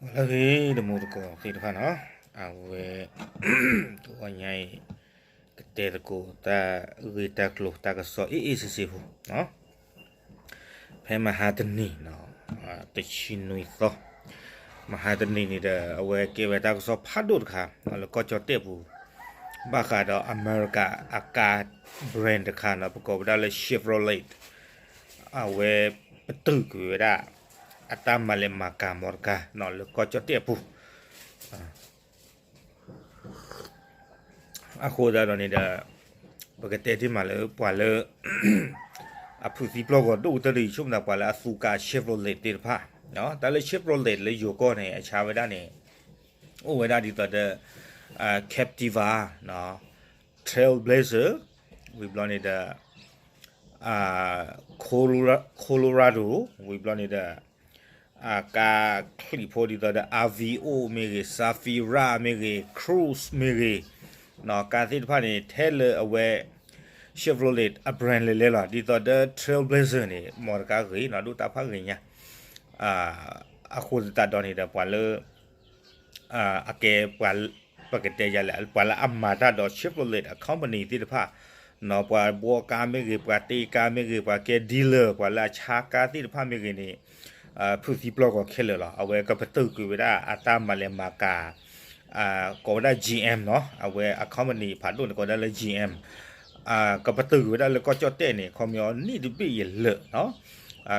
လၢဂ့ၤ တမူတကိးသ့ၣ်တဖၣ်နီၤ, အဝဲ တဂီၤညါအံၤ ကတဲသကိးတၢ်ဂ့ၢ်တၢ်ကျိၤတၢ်ကစီၣ်အ့ၣ်အ့ၣ်စ့စ့ဖိ, ဖဲမဟါတနံၤ တဆံနွံသီ, မဟါတနံၤန့ၣ်ဒီး အဝဲကဲဝဲတၢ်ကစီၣ်ဖးဒိၣ်တခါ လၢကီၢ်ကၠီၣ်တဲၣ်ပူၤ ဘၣ်ဃးဒီးအမဲရကၤအကါ brand တခါနီၤ ပကိးဝဲဒၣ်လၢ Chevrolet အဝဲပတုာ်ကွံာ်ဝဲဒၣ် အတၢ်မၤလဲၤမၤကၤ မော်တော်ကား လၢကီၢ်ကၠီၣ်တဲၣ်အပူၤ, အဃိသတးဒီးန့ၣ်ဒီး ပကတဲတ့ၢ်မးလၢပှၤလၢ အဖုးသံပျီၢ်ဂီၤဒိၣ်ကတၢၢ်ဒီး ယဆိကမိၣ်သးပှၤလၢအသူကါ Chevrolet သ့ၣ်တဖၣ်, တၢ်လၢ Chevrolet လၢယိၤကီၢ်န့ၣ် အဆါဝဲဒၣ်န့ၣ် အိၣ်ဝဲဒၣ်ဒ်သိးဒီး Captiva, Trailblazer, ဝံၤဘျီန့ၣ်ဒီး Colorado, ဝံၤဘျီန့ၣ်ဒီး အကါချံးဖိဒ်သိးဒီး Aveo မ့ၢ်ဂ့ၤ, Zafira မ့ၢ်ဂ့ၤ, Cruze မ့ၢ်ဂ့ၤ, ကါသ့ၣ်တဖၣ်န့ၣ် ထဲလၢအဝဲ Chevrolet အ brand လဲၤလဲၤလီၤ. ဒ်သိးဒီး Trailblazer န့ၣ် မော်တော်ကားဂ့ၤနီၤ ဒိၣ်တၢ်ဖးဂ့ၤညါ, အဃိသတးဒီးန့ၣ်ဒီး ပှၤလၢ အကဲပှၤ ပကတဲယၤလဲၣ် ပှၤလၢအမၤတၢ်ဒီး Chevrolet အ company သ့ၣ်တဖၣ်, ပှၤဘှီကါမ့ၢ်ဂ့ၤ, ပှၤတ့ကါမ့ၢ်ဂ့ၤ, ပှၤကဲ dealer, ပှၤလၢအဆါကါသ့ၣ်တဖၣ်မ့ၢ်ဂ့ၤန့ၣ် ဖုးသံပျီၢ်ဂီၤခဲလၢာ်လီၤ. အဝဲကပတုာ်ကွံာ်ဝဲဒၣ်အတၢ်မၤလဲၤမၤကၤ ကိးဝဲဒၣ် G M နီၤ, အဝဲအ company ဖးဒိၣ်န့ၣ် ကိးဝဲဒၣ်လၢ G M, ကပတုာ်ကွံာ်ဝဲဒၣ်လၢကီၢ်ကၠီၣ်တဲၣ်န့ၣ် ခီပညီနံၣ်တဘ့ၣ်အလၢာ်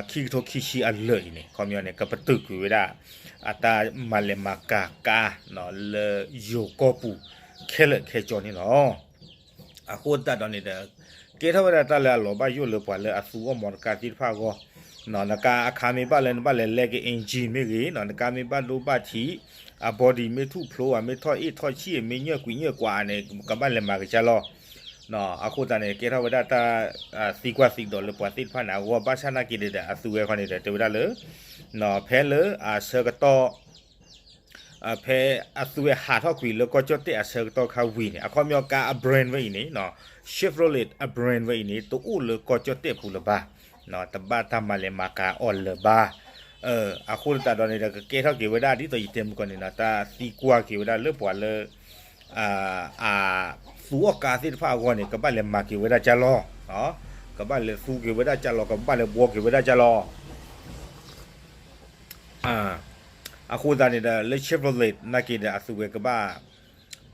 ခံကထိခံဆံအလၢာ်အံၤန့ၣ် ခီပညီန့ၣ် ကပတုာ်ကွံာ်ဝဲဒၣ် အတၢ်မၤလဲၤမၤကၤကါ လၢယိၤကီၢ်ပူၤ ခဲလၢာ်ခဲဆ့န့ၣ်လီၤ. အဃိသတးဒီးန့ၣ်ဒီး ကဲထီၣ်ဝဲဒၣ်တၢ်လၢအလီၤဘၣ်ယိၣ်လၢပှၤလၢအသူအီၣ်မော်တော်ကားသ့ၣ်တဖၣ်အဂီၢ်, နကါအခါမ့ၢ်ဘၣ်လၢနဘၣ်လဲၤလဲက့ၤ engine မ့ၢ်ဂ့ၤ, နကါမ့ၢ်ဘၣ်ဒိဘၣ်ထံး, အ body မ့ၢ်ထူၣ်ဖျိဧါ, မ့ၢ်ထီၣ်အ့ၣ်ထီၣ်ဆံၣ်, မ့ၢ်ညၢၢ်ကွံာ်ညၢၢ်ကွးန့ၣ် ကဘၣ်လဲၤမၤက့ၤကၢ်လီၤ. အဃိသတးန့ၣ် ကဲထီၣ်ဝဲဒၣ်တၢ်သံကွၢ်သံဒိးလၢပှၤသ့ၣ်တဖၣ်န့ၣ် အဂီၢ်ဘၣ်ဆၣ်နာ်က့ၤဒီး အသုဝဲခီန့ၣ်ဒီး တဲဝဲဒၣ်လၢ ဖဲလၢအဆၢကတီၢ် ဖဲအသုဝဲဟးထီၣ်ကွံာ်လၢကီၢ်ကၠီၣ်တဲၣ်အဆၢကတီၢ်ခါဝံၤန့ၣ် အခီပညီကါအ brand ဝဲအံၤန့ၣ် Chevrolet အ brand ဝဲအံၤန့ၣ် တအိၣ်လၢကီၢ်ကၠီၣ်တဲၣ်ပူၤလၢၤဘၣ်, တဘၣ်တၢ်မၤလဲၤမၤကၤအီၤလၢၤဘၣ်. အဃိသတးဒီးန့ၣ်ဒီး ကကဲထီၣ်က့ၤဝဲဒၣ် ဒ်သိးယတဲမုၢ်ကီၢ်န့ၣ်နီၤ တၢ်သံကွၢ်က့ၤဝဲဒၣ်လၢပှၤလၢ အသူအီၣ်ကါသ့ၣ်တဖၣ်အဂီၢ်န့ၣ် ကဘၣ်လဲၤမၤက့ၤဝဲဒၣ်ကၢ်လီၤ, ကဘၣ်လဲၤသူက့ၤဝဲဒၣ်ကၢ်လီၤ, ကဘၣ်လဲၤဘှီက့ၤဝဲဒၣ်ကၢ်လီၤ. အဃိသတးန့ၣ်ဒီး လၢ Chevrolet နာ်က့ၤဒီး အသုဝဲကဘၣ်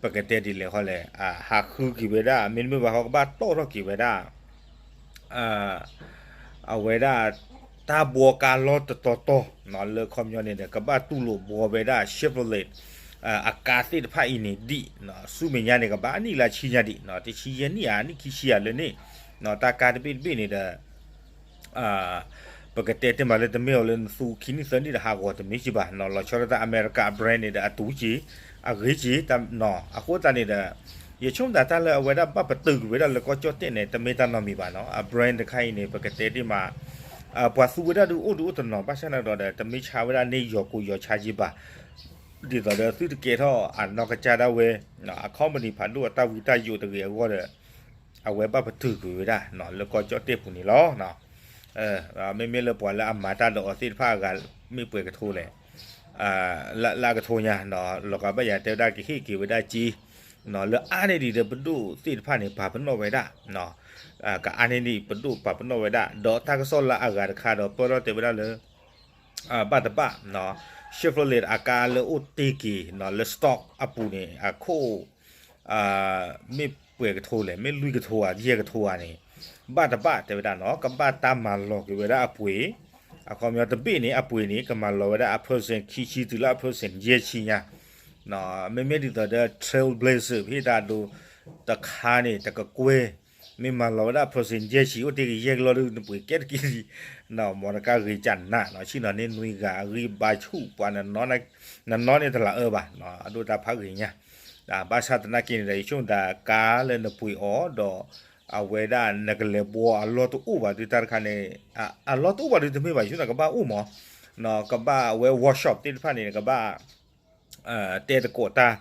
ပကတဲဒ်လဲၣ်ဃီလဲၣ် ဟးဃုက့ၤဝဲဒၣ် မ့တမ့ၢ်ဘၣ်ဃီ ကဘၣ်တီၣ်ထီၣ်က့ၤဝဲဒၣ် အဝဲဒၣ် တၢ်ဘှီကါလီၢ်တတီၤတီၤ လၢခီပညီန့ၣ်ဒီး ကဘၣ်တူၢ်လိာ်ဘှီဝဲဒၣ် Chevrolet အကါသ့ၣ်တဖၣ်အံၤန့ၣ်ဒံး ဆူမဲာ်ညါန့ၣ် ကဘၣ်အနံၣ်လၢဆံညါဒံး တဆံယဲၢ်နံၣ်ဧါ နံၣ်ခံဆံဧါလၢန့ၣ် တၢ်ကါတဘ့ၣ်တဘ့ၣ်န့ၣ်ဒီး ပကတဲတ့ၢ်မးလၢ တမ့ၢ်အီၤလၢနသူခံနံၣ်သၢနံၣ်ဒီးဟးဂီၤတမ့ၢ်က့ၤဘၣ်နီၤ, လီၤဆီဒၣ်တၢ်အမဲရကၤအ brand န့ၣ်ဒီး အတူၢ်က့ၤ အဂ့ၤက့ၤ အဃိသတးန့ၣ်ဒီး ယဆိကမိၣ်သးတၢ်လၢအဝဲဒၣ်ဘၣ်ပတုာ်ကွံာ်ဝဲဒၣ်လၢကီၢ်ကၠီၣ်တဲၣ်န့ၣ် တမ့ၢ်တၢ်နီတမံၤဘၣ်နီၤ, အ brand တခါအံၤန့ၣ် ပကတဲတ့ၢ်မး ပှၤသူဝဲဒၣ်ဒုးအိၣ်ဒုးအိၣ်တနီၤ ဘၣ်ဆၣ်န့ၣ်ဒီး တမ့ၢ်ဆါဝဲဒၣ်န့ၢ်ယီၤကိၢ်ယီၤဆါက့ၤဘၣ်, ဒ်သိးဒီးသုတကဲထီၣ်အနီၢ်ကစၢ်ဒၣ်ဝဲ အ company ဖးဒိၣ်အတၢ်ဝံတၢ်ယိးတဂ့ၤအဂီၢ်ဒီး အဝဲဘၣ်ပတုာ်ကွံာ်ဝဲဒၣ် လၢကီၢ်ကၠီၣ်တဲၣ်ပူၤန့ၣ်လီၤ. မ့မ့ၢ်လၢပှၤလၢအမၤတၢ်ဒီးအီၤသ့ၣ်တဖၣ်အဂၤ မ့ၢ်ပှဲၤကထိလဲၣ်, လၢအကထိညါ လီၤဂာ်ဘၣ်ယၤတဲဝဲဒၣ်ကဟ့ၣ်က့ၤဝဲဒၣ်က့ၤ လၢအါန့ၢ်ဒံးဒီးပဒိၣ်သ့ၣ်တဖၣ်န့ၣ် ပာ်ပနီၣ်ဝဲဒၣ်, ကအါန့ၢ်ဒံးပဒိၣ်ပာ်ပနီၣ်ဝဲဒၣ် ဒီးတၢ်ကစီၣ်လၢအဂၤတခါဒီးပၢၢ်ထီၣ်တဲဝဲဒၣ်လၢ ဘၣ်တဘၣ် Chevrolet အကါလၢအိၣ်တ့ၢ်က့ၤ လၢ stock အပူၤန့ၣ် အခိၣ် မ့ၢ်ပှဲၤကထိလဲၣ် မ့ၢ်လွံၢ်ကထိဧါ ယဲၢ်ကထိဧါန့ၣ် ဘၣ်တဘၣ်တဲဝဲဒၣ်နီၤ ကဘၣ်တၢ်မၤလီၤက့ၤဝဲဒၣ်အပှ့ၤ, အခီပညီတဘ့ၣ်န့ၣ် အပှ့ၤန့ၣ် ကမၤလီၤဝဲဒၣ်အ percent ခံဆံတုၤလၢအ percent ယဲၢ်ဆံညါ, မ့မ့ၢ်ဒ်သိးဒီး Trailblazer ဟ့ၣ်တၢ်ဒိတခါန့ၣ် တကကွဲၢ် မ့ၢ်မၤလီၤဝဲဒၣ် percent ယဲၢ်ဆံ အိၣ်တ့ၢ်က့ၤယဲၢ်ကလီၢ်ဒုး နပှ့ၤကဲတက့ၢ်လံ, နီၤ မီတကါဂ့ၤကနးနီၤ ဆ့ၣ်နီၤန့ၢ်နွံဂၤ အဂံၢ်ဘါဆူၣ် ပှၤ နနီၢ်န့ၣ်တလးအၢဘၣ် အဒိၣ်တၢ်ဖးဂ့ၤညါ, ဘၣ်ဆၣ်သနာ်က့န့ၣ်ဒီး ယဆိကမိၣ်သးကါလၢနပှ့ၤအီၤဒီး အဝဲဒၣ်နကလဲၤဘှီအလီၢ်တအိၣ်ဘၣ်ဒုးတၢ်တခါန့ၣ် အလီၢ်တအိၣ်ဘၣ်ဒုးတမ့ၢ်ဘၣ် ယဆိကမိၣ်သးကဘၣ်အိၣ်မး, ကဘၣ်အဝဲ workshop သ့ၣ်တဖၣ်န့ၣ် ကဘၣ် တဲသကိးတၢ်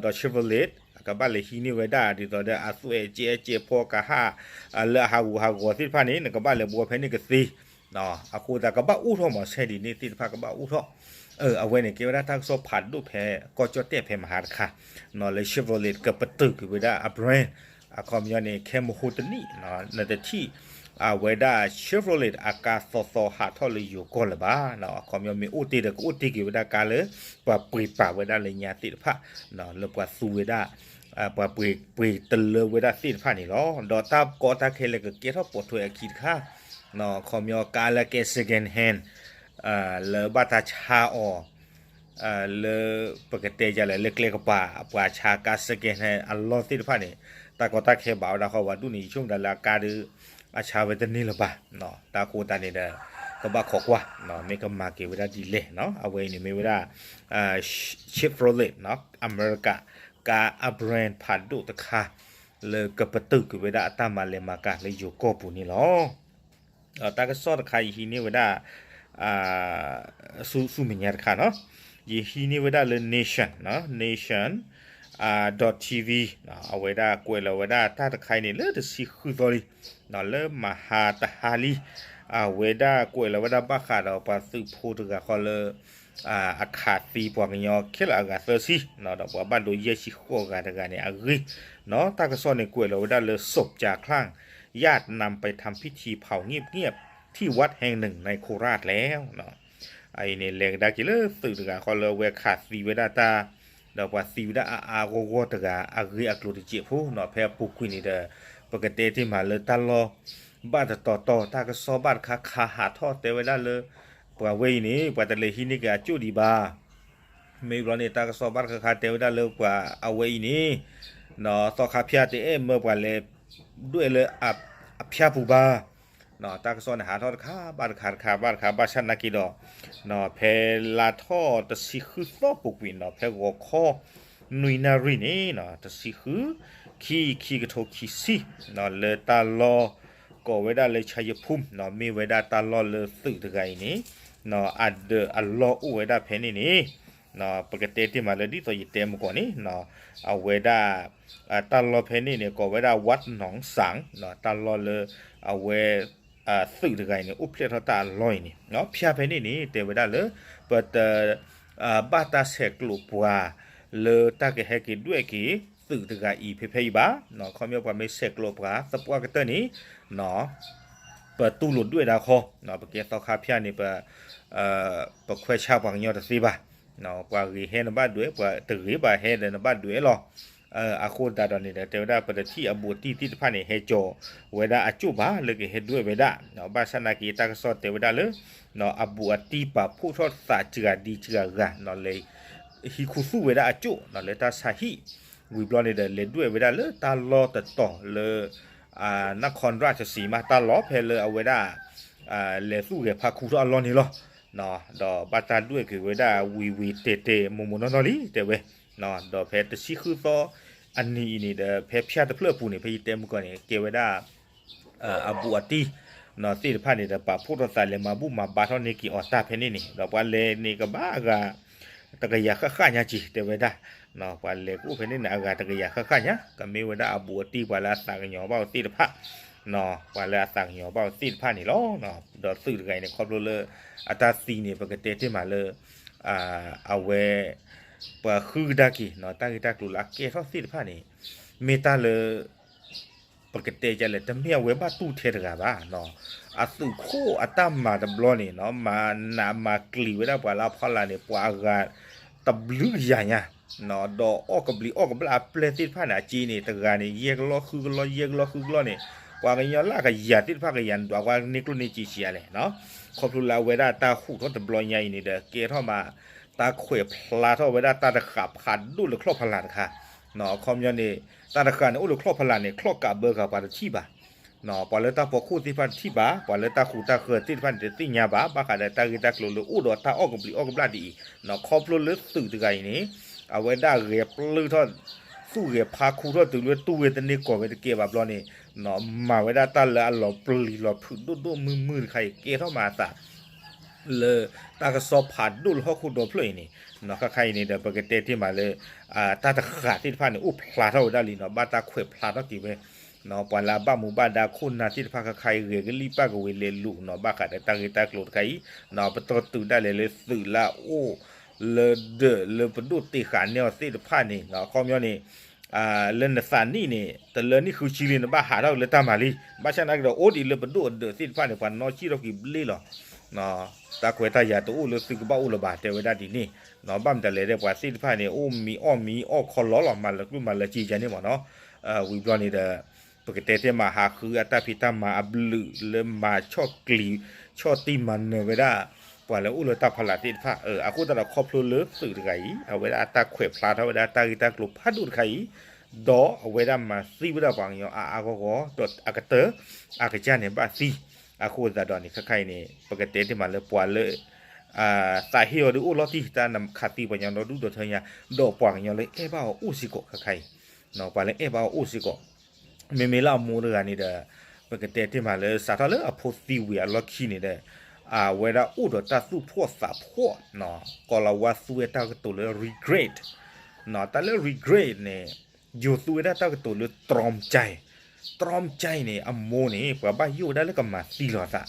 ဒီး Chevrolet ကဘၣ်လဲၤဟံးန့ၢ်ဝဲဒၣ် ဒ်သိးဒီးအသွဲၣ်ကဲကဲဖီကဟၣ် လၢအဟးဂူာ်ဟးဂီၤသ့ၣ်တဖၣ်န့ၣ် နကဘၣ်လဲၤဘှီဖဲန့ၣ်ကသ့, အဃိသတးကဘၣ်အိၣ်ထီၣ်မး ဆဲးဒ်န့ၣ်သ့ၣ်တဖၣ်ကဘၣ်အိၣ်ထီၣ်, အဝဲန့ၣ်ကဲဝဲဒၣ်တၢ်ကစီၣ်ဖးဒိၣ်ဖဲ ကီၢ်ကၠီၣ်တဲၣ်ဖဲမဟါတခါ, လၢ Chevrolet ကပတုာ်က့ၤဝဲဒၣ်အ brand, အခီပညီန့ၣ် ခဲမဟိတနံၣ် နတထံၣ် အဝဲဒၣ် Chevrolet အကါသီသီဟးထီၣ်လၢယိၤကီၢ်လၢၤဘၣ်, အခီပညီမ့ၢ်အိၣ်တ့ၢ်ဒီးကအိၣ်တ့ၢ်က့ၤဝဲဒၣ်ကါလၢ ပှၤပှ့ၤပာ်ဝဲဒၣ်လၢညါသ့ၣ်တဖၣ်, လၢပှၤသူဝဲဒၣ် ပှၤပှ့ၤပှ့ၤတလၢဝဲဒၣ်သ့ၣ်တဖၣ်န့ၣ်လီၤ. ဒီးတၢ်ကီတၢ်ခဲလၢာ်ကကဲထီၣ်ပိာ်ထွဲအခံတခါ, အခီပညီကါလၢကဲ second hand လၢဘၣ်တၢ်ဆါအီၤ လၢပကတဲယလဲၣ် လၢကျဲကပၤ ပှၤဆါကါ second hand အလီၢ်သ့ၣ်တဖၣ်န့ၣ်, တၢ်ကီတၢ်ခဲဘၣ်ဝဲဒၣ်ဃီ ပှၤဒူၣ်န့ၣ် ယဆိကမိၣ်ဒၣ်လၢအကါဒီး အဆါဝဲတန့ၢ်လၢၤဘၣ်, တၢ်ဃိသတးန့ၣ်ဒီး ကဘၣ်ခိးကွၢ် မ့ၢ်ကမၤက့ၤဝဲဒၣ်ဒ်လဲၣ်, အဝဲအံၤန့ၣ်မ့ၢ်ဝဲဒၣ် Chevrolet အမဲရကၤ ကါအ brand ဖးဒိၣ်တခါ လၢကပတုာ်က့ၤဝဲဒၣ်အတၢ်မၤလဲၤမၤကၤလၢယိၤကီၢ်ပူၤန့ၣ်လီၤ. တၢ်ကစီၣ်တခါယဟံးန့ၢ်ဝဲဒၣ် ဆူမဲာ်ညါတခါနီၤ, ယဟံးန့ၢ်ဝဲဒၣ်လၢ Nation, Nation dot T V အဝဲဒၣ်ကွဲးလီၤဝဲဒၣ်တၢ်တခါအံၤန့ၣ် လၢတဆံဃုသီလံ, လၢမဟါတဟါလံ, အဝဲဒၣ်ကွဲးလီၤဝဲဒၣ်ဘၣ်ဃးဒီးပှၤသုးဖိတဂၤဃီလၢ အခးသံပှၤကညီခဲလၢာ်အဂၤသၢဆံ, ဒီးပှၤဘၣ်ဒိယဲၢ်ဆံဃိးဂၤတဂၤန့ၣ်အဂ့ၢ်, တၢ်ကစီၣ်န့ၣ်ကွဲးလီၤဝဲဒၣ်လၢ ศพจ่าคลั่ง ญาตินำไปทำพิธีเผาเงียบๆที่วัดแห่งหนึ่งในโคราชแล้ว အံၤန့ၣ် လဲၤကဒါက့ၤလၢသုးတဂၤဃီလၢအဝဲခးသံဝဲဒၣ်တၢ်, ဒီးပှၤသံဝဲဒၣ်အါအါဂီၢ်ဂီၢ်တဂၤအဂ့ၢ်အကျိၤတစဲးဖိနီၤ, ဖဲအပူၤကွံာ်န့ၣ်ဒီး ပကတဲတ့ၢ်မးလၢတၢ်လီၢ်ဘၣ်တတီၤတီၤ တၢ်ကစီၣ်ဘၣ်တခါခါဟးထီၣ်တဲဝဲဒၣ်လၢ ပှၤဝဲအံၤန့ၣ် ပှၤတလဲၤဟံးန့ၢ်က့ၤအကၠိၣ်ဒံးဘၣ် မ့ၢ်ဘျီန့ၣ် တၢ်ကစီၣ်ဘၣ်တခါခါတဲဝဲဒၣ်လၢပှၤအဝဲအံၤန့ၣ် သီခါဖၠၣ်တအဲၣ်မၢပှၤလဲၤဒွဲၣ်လၢအဖၠၣ်ပူၤဘၣ်, တၢ်ကစီၣ်န့ၣ်ဟးထီၣ်တခါဘၣ်တခါတခါဘၣ်တခါ ဘၣ်ဆၣ်နာ်က့ဒီး ဖဲလါထီၣ်တဆံဃုသီပူၤကွံာ်နီၤ ဖဲဂီၤခီ နွံနၣ်ရံၣ်န့ၣ် တဆံဃု ခံ ခံကထိခံဆံ လၢတၢ်လီၢ် ကိးဝဲဒၣ်လၢ ชัยภูมิ မ့ၢ်ဝဲဒၣ်တၢ်လီၢ်လၢသုးတဂၤအံၤန့ၣ် အဒၢးအလီၢ်အိၣ်ဝဲဒၣ်ဖဲန့ၣ်န့ၣ် ပကတဲတ့ၢ်မးလၢဒ်သိးယတဲမုၢ်ကီၢ်န့ၣ် အဝဲဒၣ် တၢ်လီၢ်ဖဲန့ၣ်န့ၣ် ကိးဝဲဒၣ် วัดหนองสัง တၢ်လီၢ်လၢ အဝဲ သုးတဂၤအံၤန့ၣ် အိၣ်ဖျဲၣ်ထီၣ်တၢ်အလီၢ်အံၤန့ၣ် ဖၠၣ်ဖဲန့ၣ်န့ၣ် တဲဝဲဒၣ်လၢ ပတ ဘၣ်တၢ်ဆဲးကျိးပှၤ လၢတၢ်ကဟဲက့ၤဒွဲၣ်က့ၤသုးတဂၤအံၤဖဲဖဲအံၤဘၣ်, ခီပညီပှၤမ့ၢ်ဆဲးကျိးပှၤသပှၢ်ကတၢၢ်န့ၣ် ပတူၢ်လိာ်ဒွဲၣ်ဒၣ်ဃီ, ပကဲသီခါဖၠၣ်န့ၣ် ပခွဲးဆါပှၤကညီတသ့ဘၣ်, ပှၤဂ့ၤဟဲနဘၣ်ဒွဲၣ်, ပှၤတဂ့ၤဘၣ်ဟဲဒီးနဘၣ်ဒွဲၣ်လီၤ. အဃိသတးဒီးန့ၣ်ဒီး တဲဝဲဒၣ်ပတထံၣ်အဘူးအတံၢ်သ့ၣ်တဖၣ်န့ၣ် ဟဲကၠီၤဝဲဒၣ်အကၠိၣ်ဘၣ်လၢကဟဲဒွဲၣ်ဝဲဒၣ်, ဘၣ်ဆၣ်နာ်က့တၢ်ကစီၣ်တဲဝဲဒၣ်လၢ အဘူးအတံၢ်ပာ်ဖှိၣ်ထီၣ်သးစှၤဒံစှၤဂၤ လဲၤဟံးခူသူၣ်ဝဲဒၣ်အကၠိၣ် လၢတၢ်ဆါဟံၣ်, ဝံၤဘျီန့ၣ်ဒီး လဲၤဒွဲၣ်ဝဲဒၣ်လၢတၢ်လီၢ်တတီၤလၢ နခီၣ်ရၣ်တဆံးမး တၢ်လီၢ်ဖဲလၢအဝဲဒၣ် လဲၤသူၣ်ဂဲၤဖါခူထီၣ်အလီၢ်န့ၣ်လီၤ. ဒီးဘၣ်တၢ်ဒွဲၣ်က့ၤဝဲဒၣ်ဝံၤဝံၤတဲာ်တဲာ်မိၢ်မိၢ်နီၢ်နီၢ်လံ တဲဝဲ, ဒီးဖဲတဆံဃုသီအနံၤအံၤန့ၣ်ဒီး ဖဲဖၠၣ်တဖျၢၣ်အပူၤန့ၣ် ဖဲယတဲမုၢ်ကီၢ်န့ၣ် ကဲဝဲဒၣ် အဘူးအတံၢ် သ့ၣ်တဖၣ်န့ၣ်ဒီး ပာ်ဖှိၣ်ထီၣ်သးလဲၤမၤဘူၣ်မၤဘါထီၣ်န့ၢ်က့ၤအီၤတၢ်ဖဲန့ၣ်န့ၣ် ဒီးပှၤလဲၤန့ၣ်ကဘၣ်အဂၤ တကယၤဃၣ်ဃၣ်ညါက့ၤ တဲဝဲဒၣ်, ပှၤလဲၤကအိၣ်ဖဲန့ၣ်န့ၣ် အဂၤတကယၤဃၣ်ဃၣ်ညါ ကမ့ၢ်ဝဲဒၣ်အဘူးအတံၢ်ပှၤလၢအသးကညီၤဘၣ်အီၤသ့ၣ်တဖၣ်, ပှၤလၢအသးကညီၤဘၣ်အီၤသ့ၣ်တဖၣ်န့ၣ်လီၤ. ဒီးသုးတဂၤအံၤန့ၣ် ခီဖျိလၢ အတၢ်သံန့ၣ် ပကတဲတ့ၢ်မးလၢ အဝဲ ပှၤဃုကဒါက့ၤ တၢ်ဂ့ၢ်တၢ်ကျိၤလၢအကဲထီၣ်သ့ၣ်တဖၣ်န့ၣ် မ့ၢ်တၢ်လၢ ပကတဲဒ်လဲၣ် တမ့ၢ်အဝဲဘၣ်တူၢ်ထဲတဂၤဘၣ်, အသုးခိၣ်အတၢ်မၤတဘျီန့ၣ် မၤနးမၤကျံၤဝဲဒၣ်ပှၤလၢအဖီလာ်န့ၣ် ပှၤအဂၤတဘျုးကယၤညါ, ဒီးအီၣ်ကဘျံးအီၣ်ကဘျၣ်အပျဲၢ်သ့ၣ်တဖၣ်န့ၣ် အစ့န့ၣ် တဂၤန့ၣ် ယဲၢ်ကလီၢ်ဃုကလီၢ် ယဲၢ်ကလီၢ်ဃုကလီၢ်န့ၣ် ပှၤကညီလၢအကယၤသ့ၣ်တဖၣ်ကယၤန့ၣ် ဒွးကွၢ်န့ၢ်ကျိၣ်န့ၢ်စ့ဆံးအါလဲၣ်, ခီဖျိလၢအဝဲဒၣ်တၢ်ဟူးထီၣ်တဘျီညါအံၤန့ၣ်ဒီး ကဲထီၣ်မး တၢ်ခွဲးဖျါထီၣ်ဝဲဒၣ်တၢ်တဃာ်ဖးဒိၣ်လၢချီၣ်ဖီလာ်တခါ, အခီပညီန့ၣ် တၢ်တဃာ်န့ၣ်အိၣ်လၢချီၣ်ဖီလာ်န့ၣ် ချီၣ်ကးဘၢဂၤပှၤတထံၣ်ဘၣ်, ပှၤလၢတၢ်ဖီခိၣ်သ့ၣ်တဖၣ်တထံၣ်ဘၣ်, ပှၤလၢတၢ်ဃူတၢ်ဃၢၤသ့ၣ်တဖၣ်န့ၣ် တသ့ၣ်ညါဘၣ် ဘၣ်ဃးဒီးတၢ်ဂ့ၢ်တၢ်ကျိၤလၢအိၣ်ဒီးတၢ်အီၣ်ကဘျံးအီၣ်ကဘျၣ်ဒ်အံၤ, ခီဖျိလၢသုးတဂၤအံၤန့ၣ် အဝဲဒၣ်ဂဲၤပျုၢ်ထီၣ် သူၣ်ဂဲၤဖါခူထီၣ်တုၤလၢတူၢ်ဝဲတန့ၢ်ကီၢ်ဝဲတကဲဘၣ်ဘျီန့ၣ် မၤဝဲဒၣ်တၢ်လၢအလီၤပျံၤလီၤဖုးဒိၣ်ဒိၣ်မုၢ်မုၢ်တခါအံၤ ကဲထီၣ်မးအသး လၢတၢ်ကစီၣ်ဖးဒိၣ်လၢဟီၣ်ခိၣ်ဒီဖျၢၣ်အံၤန့ၣ် ခါခါအံၤန့ၣ်ဒီး ပကတဲတ့ၢ်မးလၢ တၢ်တဃာ်သ့ၣ်တဖၣ်န့ၣ် အိၣ်ဖျါထီၣ်ဝဲဒၣ်လံနီၤ ဘၣ်တၢ်ခွဲးဖျါထီၣ်က့ၤဝဲ ပှၤလၢအဘၣ်မူဘၣ်ဒါခိၣ်နၢ်သ့ၣ်တဖၣ်ခဲခါအံၤ ဂဲၤကလံၣ်ပၣ်ကဝ့ၤလဲၤလူၤနီၤ ဘၣ်ဃးဒီးတၢ်ဂ့ၢ်တၢ်ကျိၤတခါအံၤ ပတီၢ်တုၤဒၣ်လဲာ်လၢသုးလၢအအိၣ်လၢဒၢးလၢပဒိၣ်တ့ၢ်ဃာ်န့ၢ်အီၤသ့ၣ်တဖၣ်န့ၣ် အခီပညီန့ၣ် လၢနသးနံၣ်န့ၣ် တလၢနံၣ်ဃုဆံလံ နဘၣ်ဟးထီၣ်လၢတၢ်မၤလံ ဘၣ်ဆၣ်နာ်က့ဒီး အိၣ်ဒံးလၢပဒိၣ်အဒၢးသ့ၣ်တဖၣ်န့ၣ် ပှၤနီၣ်ဆံၣ်ထီၣ်က့ၤဘျ့လီၤ တၢ်ခွဲးတၢ်ယာ်တအိၣ်လၢသုကဘၣ်အိၣ်လၢၤဘၣ် တဲဝဲဒၣ်ဒ်န့ၣ် ဘၣ်မတၤလဲၣ်ဒီး ပှၤသ့ၣ်တဖၣ်န့ၣ် အိၣ်မံၤအီၣ်မံၤအီၣ်ခီလီလီၤ မၤလၢာ်ကျိၣ်မၤလၢာ်စ့ယါန့ၣ်မ့ၢ်နီၤ ဝံၤဘျီန့ၣ်ဒီး ပကတဲတ့ၢ်မးဟးဃုအတၢ်ဖံးတၢ်မၤအဘျုးလၢမၤဆီၣ်ကျံၤ ဆီၣ်တံၢ်မၤနၢၤဝဲဒၣ် ပှၤလၢအိၣ်လၢတၢ်ဖီလာ်သ့ၣ်တဖၣ် အဃိသတးဒီးခီဖျိလၢသုးတဂၤအံၤ အဝဲဒၣ်အတၢ်ခွဲးဖျါထီၣ်ဝဲဒၣ်တၢ်ဂ့ၢ်တၢ်ကျိၤဖးဒိၣ်တခါအံၤ ဒီးအဝဲဒၣ်မၤသံဝဲဒၣ်ပှၤကညီအါအါဂီၢ်ဂီၢ် ဒီးအကတၢၢ် အကစၢ်န့ၣ်ဘၣ်သံ အဃိသတးဒီးန့ၣ် ခဲခါအံၤန့ၣ် ပကတဲတ့ၢ်မးလၢပှၤလၢ သးဟ့အီၤဒုးအိၣ်လီၤတံၢ် တၢ်နခးသံပှၤကညီဒီဒူၣ်ဒီထၢညါ ဒီးပှၤကညီလၢအဲၣ်ဘၣ်အီၤအိၣ်စ့ၢ်ကီးခဲခါအံၤ ပှၤလၢအဲၣ်ဘၣ်အီၤအိၣ်စ့ၢ်ကီး မ့မ့ၢ်လၢအမိၢ်တဂၤန့ၣ်ဒီး ပကတဲတ့ၢ်မးလၢစးထီၣ်လၢအဖိသံဝံၤအလီၢ်ခံန့ၣ်ဒီး အဝဲဒၣ်အိၣ်ဒီးတၢ်သူၣ်ဖှီၣ်သးဖှီၣ် ကိၤလၤဝါသူဝဲတၢ်ကတိၤလၢ regret တၢ်လၢ regret န့ၣ် ယိၤသူဝဲဒၣ်တၢ်ကတိၤလၢ ตรอมใจ ตรอมใจ န့ၣ် အမိၢ်န့ၣ် ပှၤဘၣ်ယိၣ်ဝဲဒၣ်လၢကမၤသံလီၤသး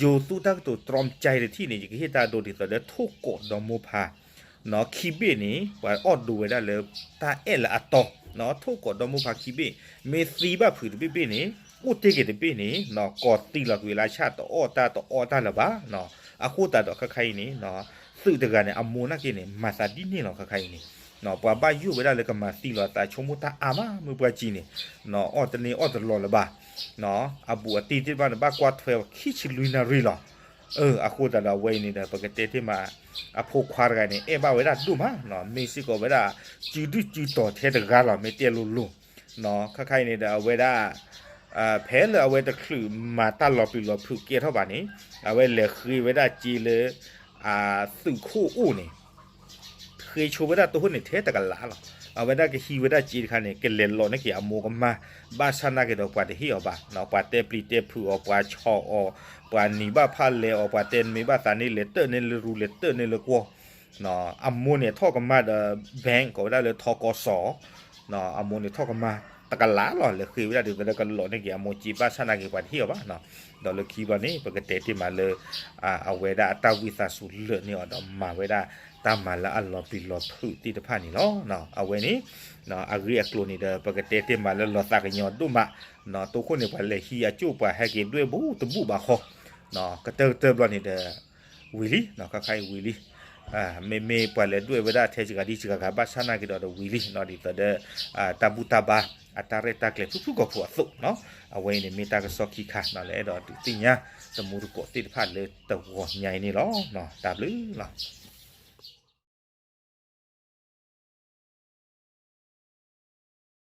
ယိၤသူတၢ်ကတိၤ ตรอมใจ တထံၣ်န့ၣ် ယကဟ့ၣ်တၢ်အဒိဒ်သိးဒီး ထိၣ်ကိးဒီမိၢ်ဖါ ခံဘ့ၣ်န့ၣ် ပှၤအီၣ်ဒိဝဲဒၣ်လၢတၢ်အဲၣ်လၢအတီ ထိၣ်ကိးဒီမိၢ်ဖါခံဘ့ၣ် မ့ၢ်သံဘၣ်ဖုးတဘ့ၣ်ဘ့ၣ်န့ၣ် အိၣ်တ့ၢ်က့ၤတဘ့ၣ်န့ၣ် ကိးသံလီၤကွံာ်လၢဆၣ်တအီၣ်တၢ်တအီၣ်တၢ်လၢၤဘၣ် အဃိသတးဒီးခဲခါအံၤန့ၣ် သုးတဂၤန့ၣ် အမိၢ်နာ်က့န့ၣ် မၤသးဒ်န့ၣ်လီၤခဲခါအံၤန့ၣ် ပှၤဘၣ်ယိၣ်ဝဲဒၣ်လၢကမၤသံလီၤသး ဆိကမိၣ်တၢ်အါမး မ့ၢ်ပှၤကံန့ၣ် အီၣ်တန့ၢ်အီၣ်တလီၤလၢၤဘၣ် အဘူးအတံၢ်သ့ၣ်တဖၣ်န့ၣ် ဘၣ်ကွၢ်ထွဲအီၤခံဆံလွံၢ်နၣ်ရံၣ်လီၤ အဃိသတးဒီးအဝဲအံၤန့ၣ်ဒီး ပကတဲတ့ၢ်မး အဖိခွါတဂၤန့ၣ် အဲၣ်ဘၣ်ဝဲဒၣ်ဒိၣ်မး မ့ၢ်စ့ၢ်ကီးဝဲဒၣ် စုဒုၣ်စုတီၤထဲတဂၤလီၤ မ့ၢ်တဲလိၤလိၤ ခဲခါအံၤန့ၣ်ဒီး အဝဲဒၣ် ဖဲလၢအဝဲတချုးမၤတၢ်လီၤပျံၤလီၤဖုးကဲထီၣ်ဘၣ်န့ၣ် အဝဲလဲၤဃ့ဝဲဒၣ်စ့လၢ သုးခိၣ်အိၣ်န့ၣ် ဃ့ဆိဝဲဒၣ်တိၢ်ခိၣ်န့ၣ်ထဲတကလးလီၤ. အဝဲဒၣ်ကဟံးဝဲဒၣ်စ့တခါန့ၣ် ကလဲၤလီၤန့ၢ်က့ၤအမိၢ်ကမၢ် ဘၣ်ဆၣ်နာ်က့ဒီးပှၤတဟ့ၣ်အီၤဘၣ်, ပှၤတဲပျံၤတဲဖုးအီၤ, ပှၤဆီၣ်အီၤ, ပှၤနံၤဘၣ်ဖၣ်လဲၤအီၤ, ပှၤတဲမ့ၢ်ဘၣ်သးန့ၣ် လဲၤတၢၢ်န့ၢ်လၢရူ လဲၤတၢၢ်န့ၢ်လၢကွီၢ် အမိၢ်န့ၣ်ထီၣ်ကမၢ်ဒီး bank ကိးဝဲဒၣ်လၢထီကီစီၣ်, အမိၢ်န့ၣ်ထီၣ်ကမၢ်တကလးလီၤ. လဲၤဃ့ဝဲဒၣ်ဒ်သိးဒီးကလီၤန့ၢ်က့ၤအမိၢ်စ့ ဘၣ်ဆၣ်နာ်က့ပှၤတဟ့ၣ်အီၤဘၣ်. ဒီးလၢခံဘျီန့ၣ် ပကတဲတ့ၢ်မးလၢ အဝဲဒၣ်အတၢ်ဝံသးစူၤလၢာ်န့ၢ်အီၤဒီး မၤဝဲဒၣ်တၢ်မၤလၢအလီၤပျံၤလီၤဖုးသ့ၣ်တဖၣ်န့ၣ်လီၤ. အဝဲန့ၣ် အဂ့ၢ်အကျိၤန့ၣ်ဒီး ပကတဲတ့ၢ်မးလၢလီၤသးကညီၤဒိၣ်မး, တိၢ်ခိၣ်န့ၣ် ပှၤလဲၤဟံးအကၠိၣ် ပှၤဟဲက့ၤဒွဲၣ်ဘူးတဘူၣ်ဘၣ်ဃီ, ကတၢၢ်ကတၢၢ်ဘျီန့ၣ်ဒီး ဝံၤလံ, ခါခါအံၤဝံၤလံ. မ့မ့ၢ်ပှၤလဲၤဒွဲၣ်ဝဲဒၣ်ထဲစှၤဒံစှၤဂၤ ဘၣ်ဆၣ်နာ်က့ဒီး ဒီးဝံၤလံ, ဒ်သိးဒီး တၢ်ဘူၣ်တၢ်ဘါ အတၢ်ရဲၣ်တၢ်ကျဲၤဖုၣ်ဖုၣ်ကိာ်ဖိအသိး, အဝဲအံၤန့ၣ်မ့ၢ်တၢ်ကစီၣ်ခံခါ လၢအဲၣ်ဒိးဒုးသ့ၣ်ညါ တမူတကိးသ့ၣ်တဖၣ်လၢတဂီၤညါအံၤန့ၣ်လီၤ. တၢ်ဘျုးလီၤ.